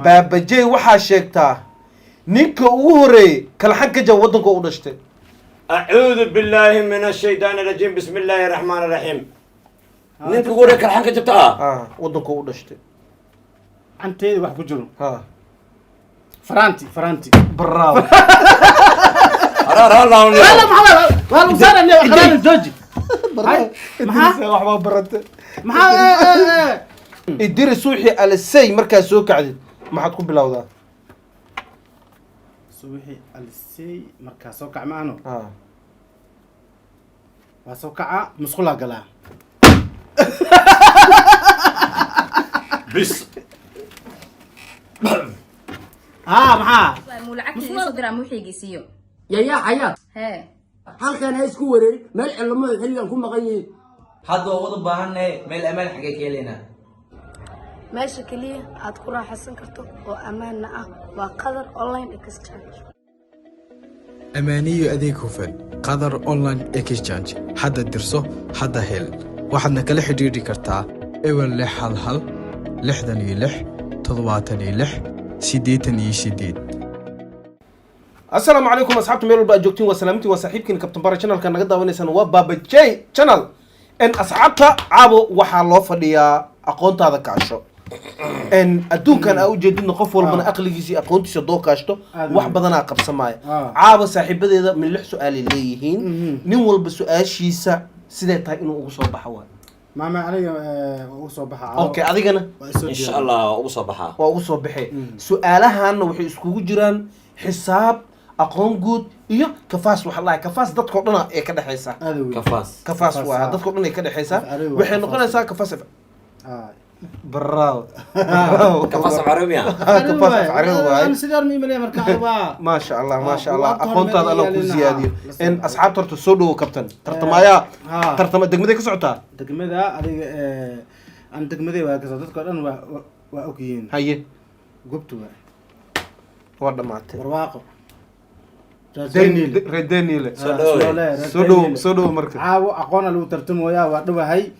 Baabajey, waxaa sheegtaa ninka ugu horeeyey kalxan ka jaba waddanka u dhashtay. أعوذ بالله من الشيطان الرجيم، بسم الله الرحمن الرحيم. Ninka ugu horreeya kalxan ka jabta ah? Ah, waddanka u dhashtay. Canteeda wax ku jiro. Ha. Faranti, faranti. Bravo. Wala maxaa waa lagu saaraya? Qaraar jooji. Idris, waxbaa barate. Maxaa? Idris, wixii alisay markaa soo kacdid maxaad ku bilowdaa? Subaxii alisay markaa soo kac maano? Ah. Waa soo kaca, musqulaa galaa. Bis. Haa, maxaa? Muu lacagta iisoo diraa, muu xiigisiiyo. Yayaa xayaad. Hee. Halkan ha isku wareerin, meel cilamadu xilligan ku maqan yihiin. Hadda waa wada baahannahay, meel ammaan xaggee ka helaynaa? Meesha keliya aad ku raaxaysan karto oo ammaanna ah waa Qadar Online Exchange. Ammaaniyo adeeg hufan, Qadar Online Exchange. Hadda dirso, hadda hel. Waxaadna kala xidhiidhi kartaa 0611 66 76 88. Asalaamu calaykum asxaabta, meel walba aad joogtiin waa salaamintiin. Waa saaxiibkiin Kabtan Bara. Channelka naga daawanaysaan waa Baba J Channel. N asxaabta, caabo waxaa loo fadhiyaa aqoontaada kaasho. N adduunkan aa ujeedidna, qof walbana aqligiisa iyo aqoontiisa doo kaashto, Aad wax weyn. badanaa qabsamaya. Ah. Caaba saaxiibadeeda min lix su-aalay leeyihiin. Nin walba su-aashiisa siday tahay inuu ugu soo baxo waay. Maama, aniga waa ugu soo baxa. Okay, adigana? Waa isoo In sha diyaar. Allah waa ugu soo baxaa. Waa ugu soo baxee. Su-aalahanna waxay iskugu jiraan xisaab, aqoon guud iyo kafaas. Waxa lahay kafaas dadkao dhan ee ka dhexeysa. Aad weyn. Kafaas. Kafaas. Kafaas, waa ah. dadkao dhan ay ka dhexeysaa. Af carabi waa Waxay kafaas. noqonaysaa kafaas Ah. Bravo. Kafaas af carabi ah. Kafaas af carabi waaye. Ana sidaan ma imalaya marka waa Maasha Allah, maasha Ah, Allah. buugaagta hore Aqoontaada meel Alla ku yaalina, ziyaadiyo. ah, la soo In baxay. asxaabta horta soo dhowo, kabtan tartamaayaa. Ah. Tartama degmaday ka socotaa? Degmada adiga aan degmaday waa kasoo, dadka dhan waa og yihiin. Haye. Gobtu waa Waa dhamaatay. Barwaaqo. Redenile. Soo dhawow. Soo dhowo, soo dhowo marka. Caawo aqoona lagu tartamooyaa, waa dhowahay.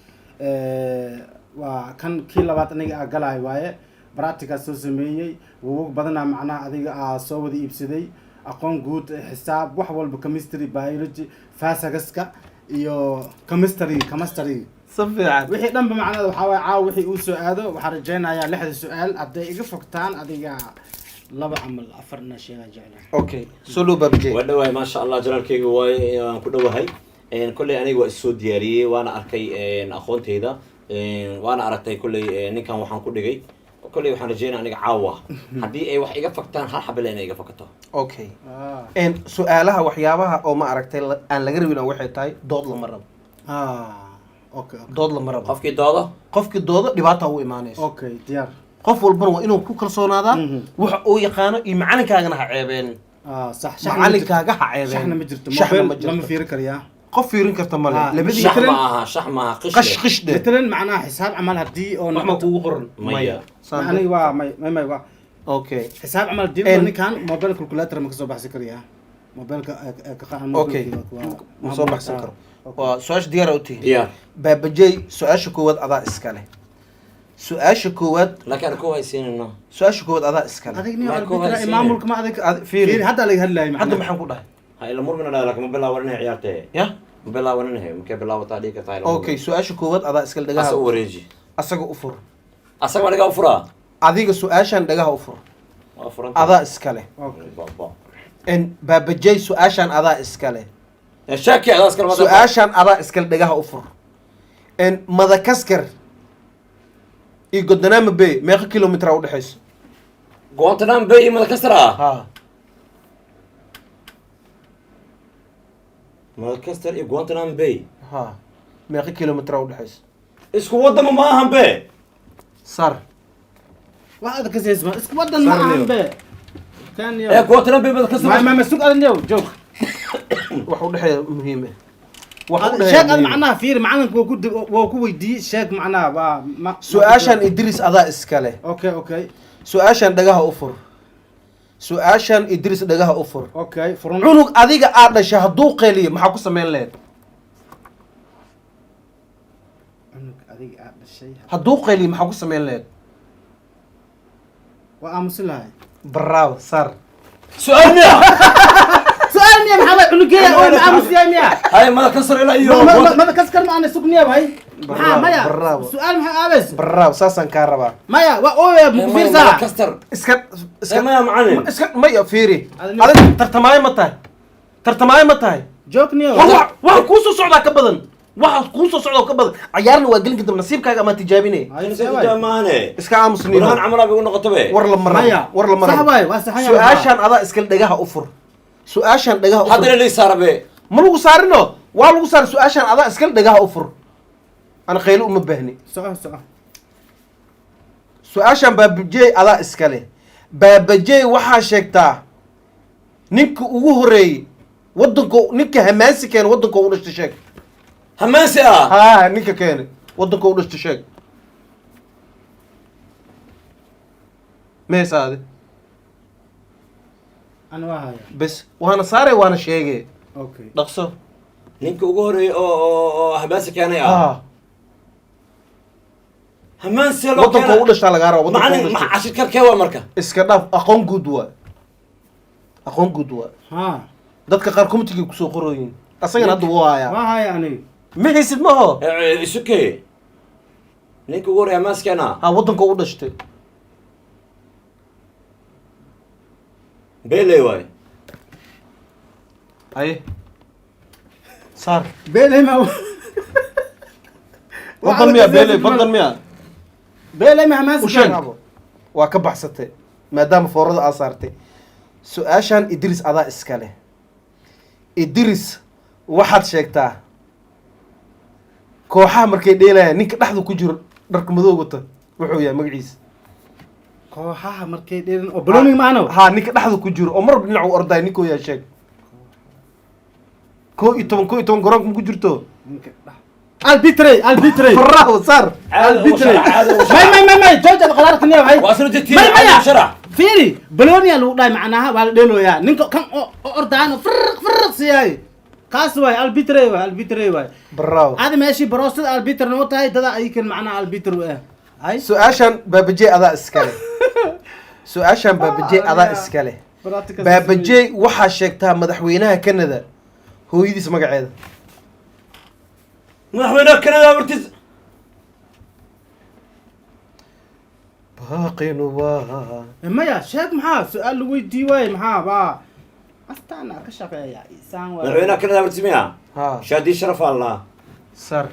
Waa kan kii labaad aniga aa galaay waaye. Practice-aa soo sameeyey, buugag badanaa macnaha adiga aa soo wada iibsaday, aqoon guud, xisaab, wax walba, chemistry, biology, physics-ka iyo chemistry. Si fiican. Wixii dhanba macnaha waxaa waaye caawa wixii uu soo aado, waxaan rajaynayaa lixda su-aal hadday iga fogtaan adiga laba camal afarna sheegaa jeclaa. Okay, soo dhowo Baabajey. Waa dhawahay, maasha Allah, janaalkayga waaye, waan ku dhowahay. Kolley aniga waa is soo diyaariyey, waana arkay aqoonteyda, waana aragtay. Kolley ninkan waxaan ku dhigay, kolley waxaan rajeynaya aniga caawa haddii ay wax iga faktaan, hal xabile inay iga fakato. Okay, n su-aalaha waxyaabaha oo ma aragtay aan laga rabin waxay tahay dood lama rabo. Ah, okay. Dood lama rabo. Qofkii doodo? Qofkii doodo dhibaata u imaanayso. Okay, diyaar. Qof walbana waa inuu ku kalsoonaadaa Mhm. waxa uu yaqaano, iyo macalinkaagana ha ceebeen. Ah, sax. Shaxna ma Macalinkaaga ha jirto. ceebeen. Shaxna ma jirto. Shaxna mobile ma jirto. Lama fiiri kariyaa. Qof fiirin karta male. Ah. Labadii Shax ma aha, shax ma aha, qish. Qash Leh. Qish dhe. Matalan macnaha xisaab camal haddii oo Wax ma noqoto kugu qoran? Maya. Saan. Aniga waa may may may waa Okay. xisaab camal haddii ninkan mobile calculator ma kasoo baxsan kariyaa mobilka ka qacan? Okay, ma soo baxsan karo. Waa su-aasha diyaar u tihi? Diyaar. Baabajey, su-aasha koowaad adaa iskale, su-aasha koowaad. Laakiin aan ku haysiinayno. Su-aasha koowaad adaa iskale. Adig nin Ma ku arbitra haysiinin. maamulka ma adig. Fiiri. Fiiri, hadda laga hadlaayay. Hadda Macnaha maxaan ku dhahay? Ha ila murmina dhaa, laakiin ma bilaabaninahay ciyaarte. Ya. Ma bilaabaninahay, makee bilaabataa dhihi kartaa ila murmin. Okay, su-aasha koowaad adaa iskale. Asa Dhagaha u wareeji. Asaga u fur. Asaga ma dhigaa u furaa? Adiga su-aashan dhagaha u fur. Waa furan. Adaa iskale. Okay. Baba. N Baabajey, su-aashan adaa iskale. Shaki adaa iskale. Su-aashan adaa iskale, dhagaha u fur. N Madagaskar iyo Guantanamo Bay meeqa kilomitr udhexayso? Guantanamo Bay iyo Madagaskar ah? Ha. Madagaskar iyo Guantanamo Bay. Ha, meeqa kilomitr udhexayso? Isku wadama ma ahan be. Sar. Wax aad ka seesma isku wadan ma ahan be kan yo. Ee Guantanamo Bay, Madagaskar. Ma sug adan yow joog. Wax udhexeeya muhiim ah, wax udhexeeya Sheeg ad muhiim ah. macnaha fiiri, macalinka waa ku weydiiyey, sheeg macnaha waa ma Su-aashan Idris adaa iskale. Okay. Su-aashan dhagaha u fur, su-aashan Idris dhagaha u fur. Okay, furun. Cunug adiga aad dhashay hadduu qeeliyo maxaa ku samayn lahayd? Cunug adiga aad dhashay? Hadduu qeeliyo maxaa ku samayn lahayd? Waa aamusin lahay. Bravo, saar. Su-aal miya? Su-aal miya? Maxaa waay, cunugeeya oo ma aamusiyay miya? Hay, mada kansar ilaa iyo Mada kaskar ma ana sugniya waay. Maxaa maya? Bravo. Su-aal maxaa aabeys? Bravo, saasaan kaa rabaa. Maya, waa ooya muku fiirsaa. Kastar. Iska iska. Maya, macalin. Iska maya, fiiri. Adina- Adig tartamaayo ma tahay? Tartamaayo ma tahay? Joogniyo. War waxa kuu soo socdaa ka badan, waxa kuu soo socdaa ka badan. Cayaarna waa gelin kadib nasiibkaaga ama tijaabinaya. Maahane. Iska aamus niino. Burhaan camal bay u noqotabe. War lama rabo. Maya. War lama Sax rabo. waay, waa saxan yahay. Su-aashaan adaa iska dhagaha u fur. Su-aashaan dhagaha u fur. Haddana lii saarabe. Ma lagu saarino, waa lagu saar. Su-aashaan adaa iska dhagaha u fur, ana khaylo uma baahni. Soco, soco. Su-aashaan Baabajey adaa iskale. Baabajey, waxaa sheegtaa ninka ugu horeeyey wadanka, ninka hamaansi keena wadanka u dhashtay, sheeg. Hamaansi ah? Ha, ninka keenay wadanka u dhashtay sheeg. Meesa adi? Ana waa haya. Bes, waana saaray, waana sheegay. Okay. Dhaqso. Ninka ugu horeeyey oo hamaansi keenay ah? Ah. Hamaansi loo Wadanka keena u dhashtaa lagaa raba, wadanka u macalin dhashtay. Cashirkarkee waa marka? Iska dhaaf, aqoon guud waa, aqoon guud waa. Ha. Dadka qaar committee kusoo qorooyin, asagana hadda wuu hayaa. Waa haya aniga. Ma haysid maho? Isuke, ninka ugu horeeya hamaansi keena. Ha, wadanka u dhashtay. Beley waay. Haye, saar. Beeley ma? Wadan miya Beley? Badan miya? Beeley ma hamaansi U sheeg. keena? Waa ka baxsatay maadaama foorada aa saartay. Su-aashan Idris adaa iskale. Idris, waxaad sheegtaa kooxaha markay dheelayaan ninka dhexda ku jiro, dharka madow wata, wuxuu yahay magaciisa. Kooxaha markay dheelan oo balooniga maahno? Ha, ninka dhexda ku jiro oo marba dhinac u ordaya, ninkuu yahay sheeg. 11, 11 garoonka ma ku jirto? Ninka dhex albitre, albitre. Faraho saar. Albitre. May, may, may, may, jooja qaraarka niya hay. Waa isla jeedtiin. May, maya. Sharax. Fiiri, balooniya lagu dhahay, macnaha waa la dheelooyaa. Ninka kan oo ordaan oo firq firq siyaay, kaas waay albitre, waay albitre waay. Bravo. Adi meeshii baroostada albitre noo tahay, dada ayakan macnaha albitre u ah hay. Su-aashan Baabajey adaa iskale. Su-aashan Baabajey adaa iskale. Baabajey, waxaa sheegtaa madaxweynaha Canada hooyadiis magaceeda. Madaxweynaha Canada hortiis? Baaqinu waa Maya, sheeg. Maxaa su-aal lagu weydii waaye? Maxaa baa astaana ka shaqeeya isaan waay. Madaxweynaha Canada hortiis miya? Ha. Shaadi sharaf allah. Sar,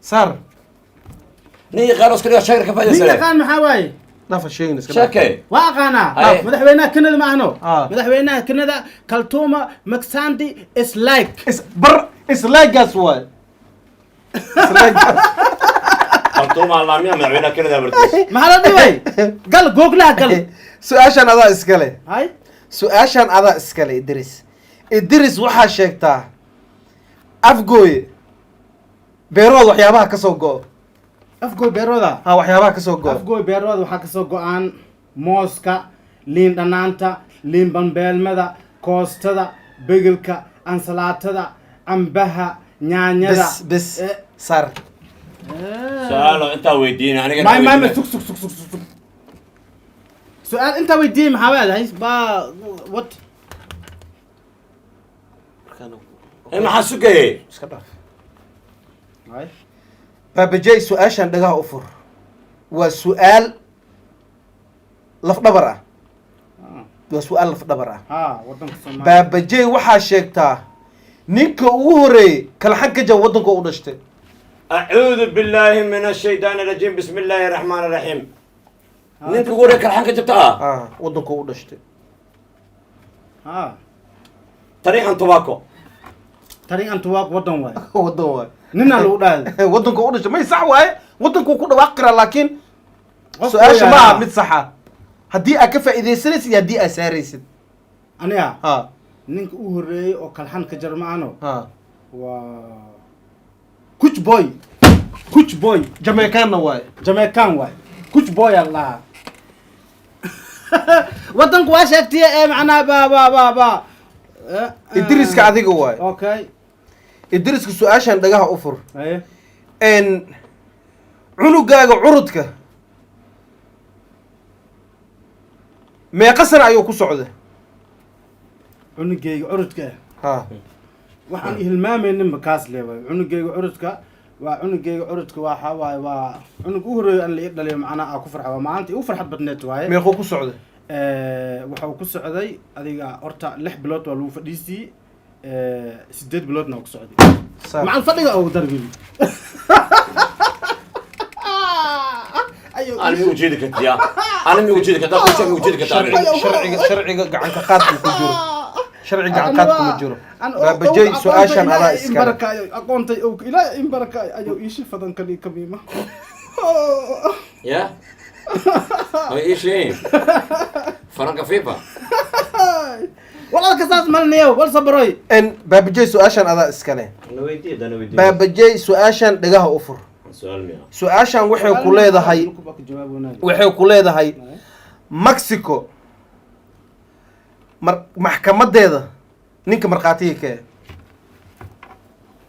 sar. Nin yaqaan iska dhiga shaakir ka Nin faa'iidaysane. yaqaan maxaa waaye? Dhafa sheegin, iska dhaaf. Sheeke. Waa aqaanaa. Haye. Madaxweynaha Canada ma ahno? Ah. Madaxweynaha Canada Kaltuma Maxandi is like Is bar islaagaas waay, islaagaas. Kaltuuma allaamiya madaxweynaha Canada hortiis? Maxaa la dhibay? Gal googlaha gal. Su-aashan adaa iskale. Hay. Su-aashan adaa iskale, Idris. Idris, waxaa sheegtaa Afgooye beerahooda waxyaabaha ka soo go-o. Afgooy beerooda? Ha, waxyaabaha ka soo go-o. Afgooy beerooda waxaa kasoo go-aan mooska, liin dhanaanta, liin bambeelmada, koostada, begelka, ansalaatada, cambaha, nyaanyada. Bes, bes. Saar. Su-aalo intaa weydiina aniga. May, may, may, sug, sug, sug, sug, sug. Su-aal intaa weydiiyey maxaa waadahay ba? What? Maxaa sugayey? Iska dhaaf. Baabajey, su-aashan dhagaha u fur. Waa su-aal lafdhabar ah, waa su-aal lafdhabar ah. Ha, wadanka Soomaaliya. Baabajey, waxaa sheegtaa ninka ugu horeeyey kalxan ka jaba waddanka u dhashtay. Acuudu billaahi min ashaydaani rajiim, bismi illaahi raxmaani raxiim. Ninka ugu horreeya kalxan ka jabta ah? Ah, waddanka u dhashtay. Ha. Tariiqan tobacco. Tariiqan tuwaaq wadan waay. Waddan waay. Ninaa lagu dhahay. Waddanka u dhashtay, may sax waaye, waddanku ku dhawaaqi karaa, laakiin Qofku su-aasha yaa- ma aha mid saxa haddii aad ka faa'iidaysanaysid iyo haddii aad saaraysid. Aniga? Ha. Ninka u horreeyey oo kalxan ka jar maano? Ha. Waa Kuch Boy, Kuch Boy. Jamaicanna waaye. Jamaican waay, Kuch Boy aa lahaa. Wadanku waa sheegtiye ee macnaha ba Idriska adiga waaye. Okay. Idriska, su-aashan dhagaha u fur. Haye. N cunugaaga curudka. Meeqa sana ayuu ku socday? Cunugayga curudka ah. Ha. Waxaan ihilmaamayninba kaas le waay. Cunugayga curudka waa cunugayga curudka, waxa waaye waa cunug u horreeyo aan la ii dhaliyo, macnaha aa ku farxa, waa maalinta igu farxad badneed waaye. Meequu ku socday? Waxa uu ku socday adiga horta 6 bilood waa lagu fadhiisiyey, 8 biloodna waa ku socday. Saar. Macal fadhiga ugu darbi. Ana mi ujeedi kartiya, ana mi ujeedi kartaa, kusha mi ujeedi kartaa aniga. Sharciga gacanka qaadka ku jiro, sharci gacan qaad kuma jiro. Baabajey, su-aashan adaa iskale. Aqoontay ilaa in barakaayo ayuu iishi fadan kali kamiima. Ya ay iishiin faranka fifa. Walaalka saas malinayo wal sabroy. En Baabajey, su-aashan adaa iskale. Na weydiiye, dana weydiiye. Baabajey, su-aashan dhagaha u fur. Su-aal miya? Su-aashan waxay ku leedahay, Mexico mar maxkamadeeda ninka markhaatiga ka eh.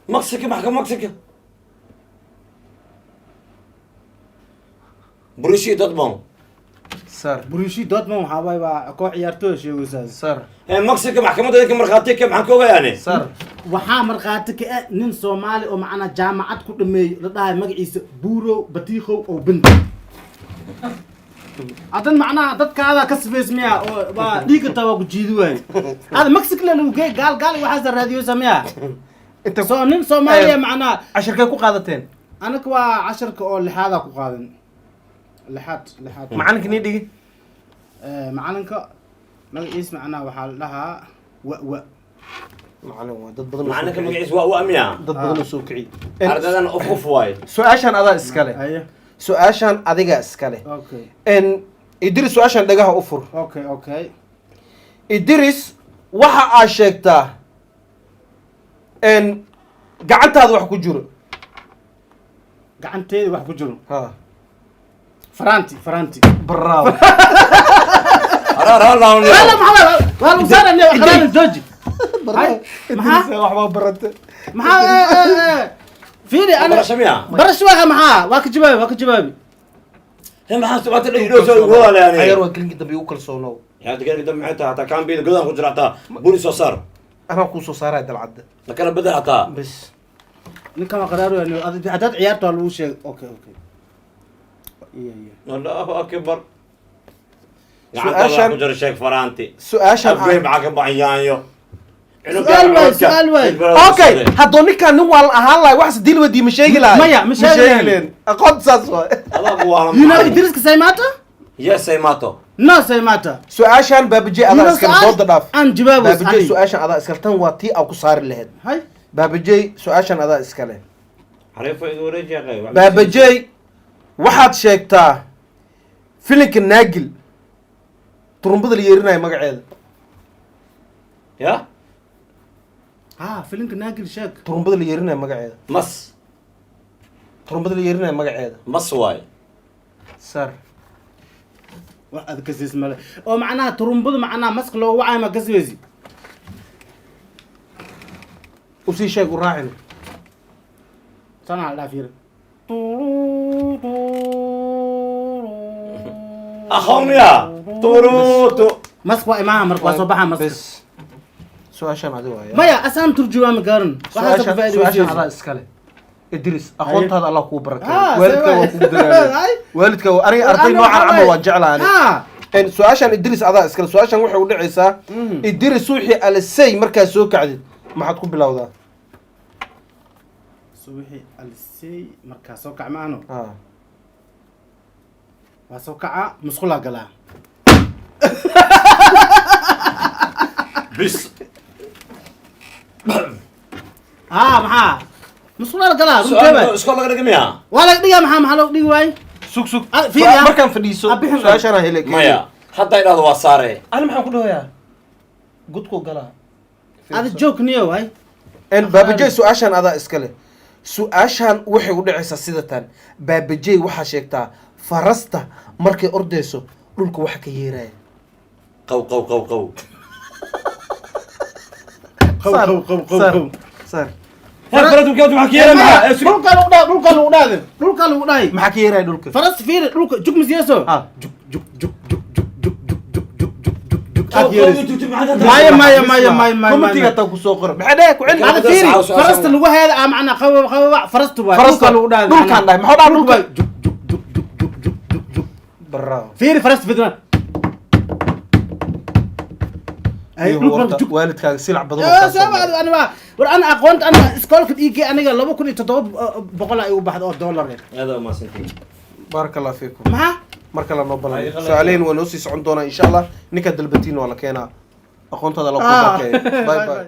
Mexico, maxka Mexico Borussia Dortmund. Sar. Borussia Dortmund waxaa waaye waa koox ciyaartooy sheegaysaas. Sar. Ee Mexico maxkamadda ninka markhaati ka maxaan ka ogayaane? Sar. Waxaa markhaati ka ah nin Soomaali oo macnaa jaamacad ku dhameeyey, la dhahay magaciisa Buuro Batiikow oo Binta. Hadan macnaha dadkaada ka sifays miya oo waa dhiigga taa waa ku jiidi waaye. Hada Mexico la lagu geey gaal gaal waxaas raadiyosa miya? Inta soo nin Soomaaliya macnaha. Cashirkay ku qaadateen? Anaka waa casharka oo lixaadaa ku qaadan, lixaad, lixaad. Macalinka nii dhigi? Macalinka magaciis macnaha waxaa la dhahaa wa wa. Macalin waa dad badan oo soo Macalinka kiciyey. Magaciisa waa miya? Dad badan oo soo kiciyey. Ardadan uf uf waaye. Su-aashan adaa iskale. Aye. Su-aashan adiga iskale. Okay. En Idris, su-aashan dhagaha u fur. Okay. Idris, waxa aad sheegtaa n gacantaada wax ku jiro. Gacanteeda wax ku jiro? Ha. Faranti, faranti. Bravo. Wala maxaa waa lagu saaraya qaraar jooji. Bravo. Maxaa? Idris, waxbaa barate. Maxaa fiiri ana Barasho miya? Barasho waa maxaa, waa ka jawaabi, waa ka jawaabi. He, maxaa subaata dhigdhow soo ugu walaalayaani? Cayaar waa gelinka dambe igu kalsoonow. Yaa deegaanka dambe maxay tahay? Hataa kaambiyada godaan ku jira, hataa buri soo saar. Anaa kuu soo saaraya dalcadda. La kala bedel hataa. Bes. Ninkan waa qaraar weyn, haddaad ciyaarto waa lagu sheegay. Okay, iyo Allahu akbar, gacantaada ku jira sheeg faraanti. Su-aashan Afgoyn maxaa ka baxan yaanyo? Su'aal waay, su'aal waay. Okay, hadduu ninkaan nin waal ahaan lahay, waxas diil wadii ma sheegi lahay. Maya, ma sheegi lahayn. Lahayn. Aqoon saas waay. You know Idriska Saymata? Yes, Saymato. No, Saymata. Su-aashan Baabajey You adaa know iskale. su'aal? Dooda dhaaf. Aan jawaabo. Baabajey, su-aashan adaa iskale, tan waa tii aa ku saari lahayd. Hay. Baabajey, su-aashan adaa iskale. Xariifo igu wareejiya qey. Baabajey, waxaad sheegtaa filinka Naagil turumbada la yeerinayo magaceeda. Ya. Ha, filimka Naagil sheeg. Turumbada la yeerinayo magaceeda. Mas. Turumbada la yeerinayo magaceeda. Mas waay. Sar. Wax aad kasiis male oo macnaha turumbadu macnaha maska loogu wacayo ma kasweysi? Usii sheeg, u raacin. Sanaa la dhaaf yiri. Aqoon miya turuutu. Mask waa imaha marka waa soo baxa maska. Bes, su-aashan adi waaya. Maya, asaan turjumaa ma garan waxaas ku su-aashan su-aashan faa'iidaysa. Adaa iskale Idris, aqoontaada Allah kuu barakeeyo. Ah, Waalidkaa see waa kugu dadaaleen. Ay. Waalidkaa aniga arday noocan camal waan jeclaa ani. Ha. En su-aashan Idris adaa iskale. Su-aashan waxay u dhacaysaa, Idris, wixii alisay markaa soo kacdid maxaad ku bilowdaa? Subaxii alisay markaa soo kac maano? Ah. Waa soo kaca, musqulaa galaa. Bis. Ha, maxaa musqulaa la galaa runteeba. Su'aal iskool laga dhigi miya? Waa laga dhigaa, maxaa looga dhigi waaye? Sug, sug. Ah, fiiri, ah. Markaan fadhiiso. Ah, bixin. Su-aashanaa hele. Maya, hadda idhaahdo waa saare. Ani maxaan ku dhahayaa? Godkuu galaa. Ada joog niyo waay. En Baabajey, su-aashan adaa iskale. Su-aashan waxay u dhacaysaa sida tan: Baabajey, waxaa sheegtaa farasta markay ordayso dhulka waxa ka yeeraya. Qaw qaw qaw qaw. Qaw Sar, qaw qaw qaw sar, qaw. Sar. Faradu gawd maxaa ka yeelan maxaa? Dhulka lagu dhahay, dhulka lagu dhahay, dhulka lagu dhahay. Maxaa ka yeeraya dhulka? Faras fiiri dhulka jug misyeeso. Ah. Jug jug jug jug jug jug jug jug jug Maxaad yeelaysa? Maya, maya, maya, maya, maya. Commentiga taa kusoo qora, maxaa dheh ku celi. Hada fiiri, farasta lagu heeda ah, macnaa qababa qababa farasta waay. Farasta. Dhulka lagu dhahay. Dhulkaan dhahay. Maxaa dhahay dhulka? Jug jug jug jug jug jug jug jug. Bravo. Fiiri farasta fidna. Ay, Iyo dhulka horta jug. Waalidkaaga silac badan oo Yaa, kaa soo sabab maray. Ani waa war ana aqoonta ana iskoolka dhiigay aniga 2700 ay u baxda oo dollar eh. Aad waa mahadsantihiin. Baaraka Allah fiikum. Maxaa? Mar kale noo balan su-aalayn waa noo sii socon doonaa insha Allah. Ninkaa dalbatiin waa la keenaa, aqoontaada la ku Ah. barakeeyo. Bye bye. Bye.